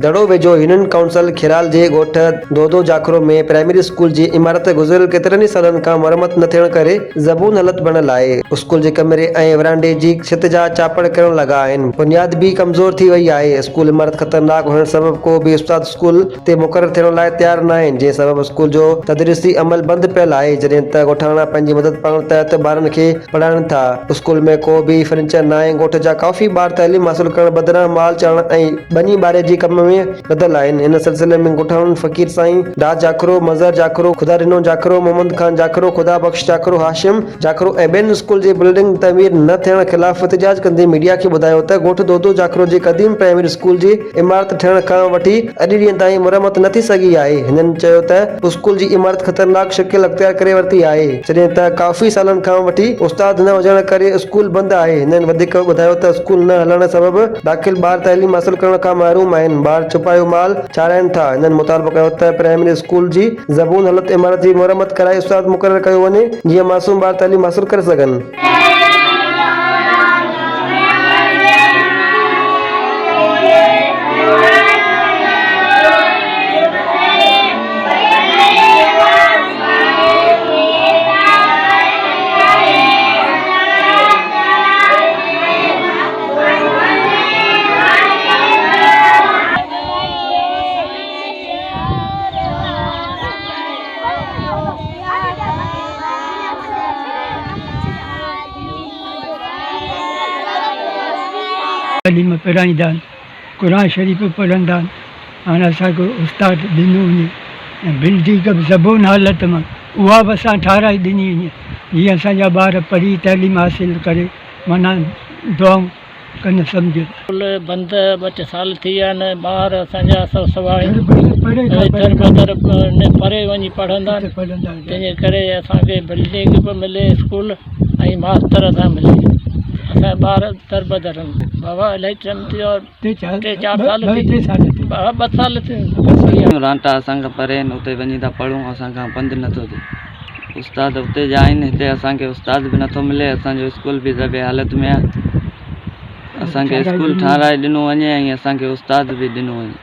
دڙو ويجهو union council کيرال جي ڳوٺ دودو جاکرو ۾ پرائمري اسڪول جي عمارت گذريل ڪيترن ئي سالن کان مرمت نه ٿيڻ ڪري زبون حالت بڻيل آهي. اسڪول جي ڪمري ۽ ورانڊي جي ڇت جا چاپڙ ڪرڻ لڳا آهن، بنياد به ڪمزور ٿي وئي آهي. اسڪول عمارت خطرناڪ هئڻ سبب ڪو به استاد اسڪول تي مقرر ٿيڻ لاء تيار ناهن، جنهن سبب اسڪول جو تدريسي عمل بند پيل آهي، جڏهن ته ڳوٺاڻا پنهنجي مدد پاڻ تحت ٻارن کي پڙهائين ٿا. اسڪول ۾ ڪو به فرنيچر ناهي، ڳوٺ جا ڪافي ٻار تعليم حاصل ڪرڻ بدران مال چارڻ ۽ ٻني ٻاري جي ڪم ۾ رڌل آهن. ان سلسلي ۾ ڳوٺاڻن فقير سائين داد جاکرو، مظهر جاکرو، خدا ڏنو جاکرو، محمد خان جاکرو، خدا بخش جاکرو، هاشم جاکرو ۽ ٻين اسڪول جي بلڊنگ تعمير نه ٿيڻ خلاف احتجاج ڪندي ميڊيا کي ٻڌايو ته ڳوٺ دودو جاکرو جي قديم پرائمري اسڪول جي عمارت ٺهڻ کان وٺي اڄ ڏينهن تائين مرمت نه ٿي سگهي آهي. هنن چيو ته اسڪول جي عمارت خطرناڪ شڪل اختيار ڪري ورتي آهي، جڏهن ته ڪافي سالن کان وٺي استاد نه هجڻ ڪري اسڪول بند آهي. هنن وڌيڪ ٻڌايو ته اسڪول نه هلڻ سبب داخل ٻار تعليم حاصل ڪرڻ کان محروم آهن، ٻار چوپايو مال چارائين ٿا. هنن مطالبو ڪيو ته پرائمري اسڪول جي زبون حالت عمارت جي مرمت ڪرائي استاد مقرر ڪيو وڃي، جيئن معصوم ٻار تعليم حاصل ڪري سگهن. تعليم پرائيندا آهن قرآن شريف به پڙهندا آهن هاڻي اسان کي استاد ڏنو وڃي ۽ بلڊنگ به زبون حالت ۾ اها به اسان ٺاهرائي ڏني وڃي جيئن اسان جا ٻار پڙهي تعليم حاصل ڪري معنيٰ دعائون ڪن سمجهه. اسڪول بند ٻه ٽي سال ٿي ويا آهن ٻار اسان جا سو سوا در بدر پري وڃي پڙهندا آهن تنهن جي ڪري اسان کي بلڊنگ به ملي اسڪول ۽ ماستر سان ملي اسان جا ٻار در بدر آهن بابا الاهي ٽائيم ٿي ويو آهي ٽي چار سال ٿي ٻه سال ٿي ويا. رانٽا اسان کان پري آهن اتي وڃي ٿا پڙهون اسان کان پنڌ نٿو ٿئي استاد اتي جا آهن هتي اسان کي استاد به نٿو ملي اسان جو اسڪول به زبي حالت ۾ آهي اسان کي اسڪول ٺاراهي ڏنو وڃي ۽ اسان کي استاد به ڏنو وڃي.